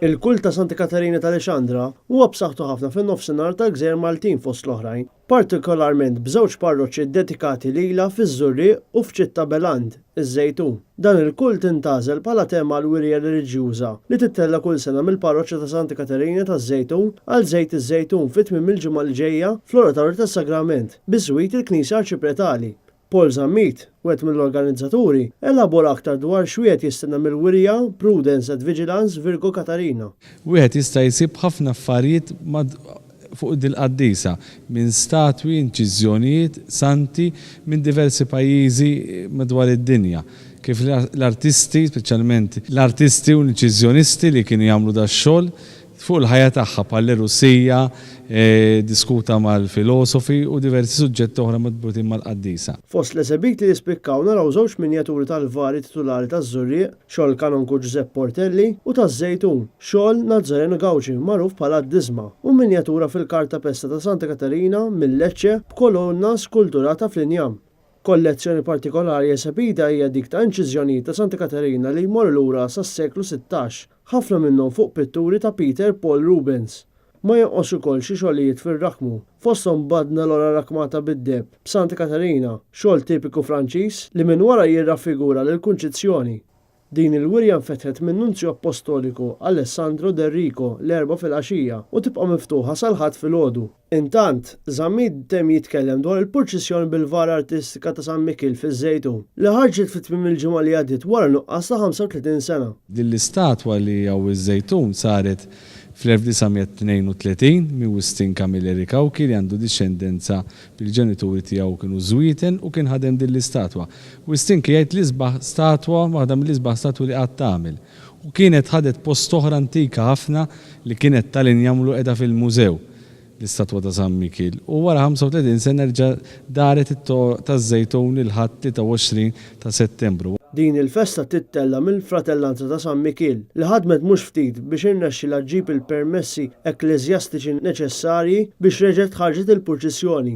Il-kult ta' Santa Katerina ta' Lixandra huwa b'saħħtu ħafna fin-Nofsinhar tal-Gżejjer Maltin fost l-oħrajn, partikolarment b'żewġ parroċċi ddedikati lilha fiż-Żurrieq u f'Ċittà Beland, iż-Żejtun. Dan il-kult intgħażel bħala tema għall-wirja reliġjuża li tittella' kull sena mill-Parroċċa ta' Santa Katerina taż-Żejtun għal Żejt iż-Żejtun fi tmiem il-ġimgħa li ġejja fl-Oratorju tas-Sagrament, biswit il-Knisja Arċipretali. Paul Zammit, wieħed mill-organizzaturi, elabora aktar dwar x'wieħed jistenna mill-wirja Prudence et Vigilance Virgo Catarina. Wieħed jista' jsib ħafna affarijiet fuq dil-qaddisa, minn statwi, inċiżjonijiet, santi minn diversi pajjiżi madwar id-dinja. Kif l-artisti, speċjalment l-artisti u l-inċiżjonisti li kienu jagħmlu dax-xogħol, fuq il-ħajja tagħha bħall-għerusija, diskuta mal-filosofi u diversi suġġetti oħra marbutin mal-qaddisa. Fost l-esebiti li spikkaw naraw żewġ minjaturi tal-vari titulari taż-Żurrieq, xogħol il-Kanonku Ġużepp Portelli, u taż-Żejtun, xogħol Nazzareno Gauci magħruf bħala d-Diżma, u minjatura fil-kartapesta ta' Santa Katerina minn Lecce b'kolonna skulturata fl-injam. Kollezzjoni partikolari esebita hija dik ta' inċiżjonijiet ta' Santa Katerina li jmorru lura sas-seklu 16, ħafna minnhom fuq pitturi ta' Peter Paul Rubens. Ma jonqos ukoll xi xogħlijiet fir-rakmu, fosthom badna lora rakmata bid-deheb b'Santa Katerina, xogħol tipiku Franċiż li minn wara jirraffigura lill-Kunċizzjoni. Din il-wirja nfetħet min-Nunzju Appostoliku Alessandro D'Errico l-Erbgħa filgħaxija u tibqa' miftuħa sal-Ħadd filgħodu. Intant, Zammit temm jitkellem dwar il-purċissjoni bil-vara artistika ta' San Mikiel fiż-Żejtun, li ħarġet fi tmiem il-ġimgħa li għaddiet wara nuqqas ta' 35 sena. Din l-istatwa li hawn iż-Żejtun saret fl-1932 minn Wistin Camilleri Cauchi li għandu dixxendenza bil-ġenituri tiegħu kienu Żwieten u kien ħadem din l-istatwa. Wistin kien jgħid l-isbaħ statwa, waħda mill-isbaħ statwi li qatt għamel. U kienet ħadet post oħra antika ħafna li kienet tal-injam u qiegħda fil-mużew, l-istatwa ta' San Mikiel. U wara 35 sena reġa' daret it-Toq taż-Żejtun il-Ħadd 23 ta' Settembru. Din il-festa tittella' mill-Fratellanza ta' San Mikiel, li ħadmet mhux ftit biex irnexxielha ġġib il-permessi ekkleżjastiċi neċessarji biex reġgħet ħarġet il-purċissjoni.